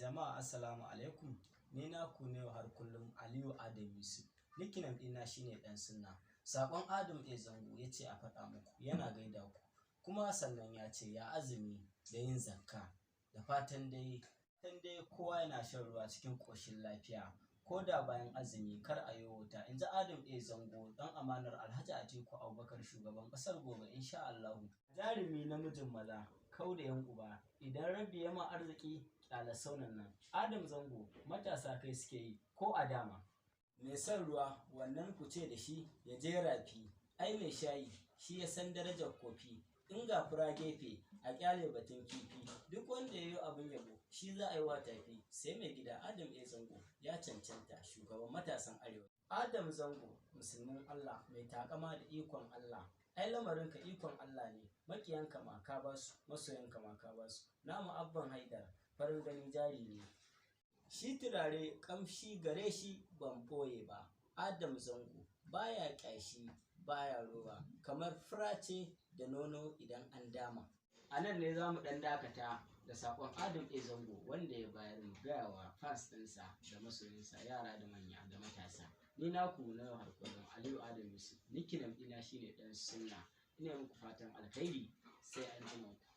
Jama'a, assalamu alaikum. Ni naku ne har kullum, Aliyu Adam Yusuf. Nickname ɗina shine Ɗan Sunna. Saƙon Adam A Zango, ya ce a faɗa muku yana gaida ku. Kuma sannan ya ce, ya azumi da yin zakka? Da fatan dai kowa yana shan ruwa cikin ƙoshin lafiya. Ko da bayan azumi kar a yi wuta. In ji Adam A Zango, ɗan amanar Alhaji Atiku Abubakar, shugaban ƙasar gobe insha Allahu. Jarumi namijin maza, kau da yan uba, idan Rabbi ya ma arziki, kyala saunan nan. Adam Zango, matasa kai suke yi ko a dama. Mai son ruwa wannan, ku ce da shi ya je rafi, ai mai shayi shi ya san darajar kofi. In ga fura gefe, a kyale batun kifi. Duk wanda ya yi abin yabo, shi za a yi wa tafi. Sai mai gida Adam A Zango ya cancanta shugaban matasan Arewa. Adam Zango, musulmin Allah mai takama da ikon Allah, ai lamarinka ikon Allah ne. Makiyanka ma ka basu, masoyanka ma ka basu. Namu Abban Haidar, farin gani jari ne. Shi turare kamshi gare shi, ban ɓoye ba. Adam Zango baya ƙyashi, baya rowa, kamar fura ce da nono idan an dama. A nan ne za mu ɗan dakata da saƙon Adam A Zango wanda ya bayar mu gaya wa fans ɗinsa da masoyinsa, yara da manya da matasa. Ni naku na yau har kullum, Aliyu Adam Yusuf. Nickname ɗina shine Ɗan Sunna. Ina muku fatan alkhairi, sai an jima ku.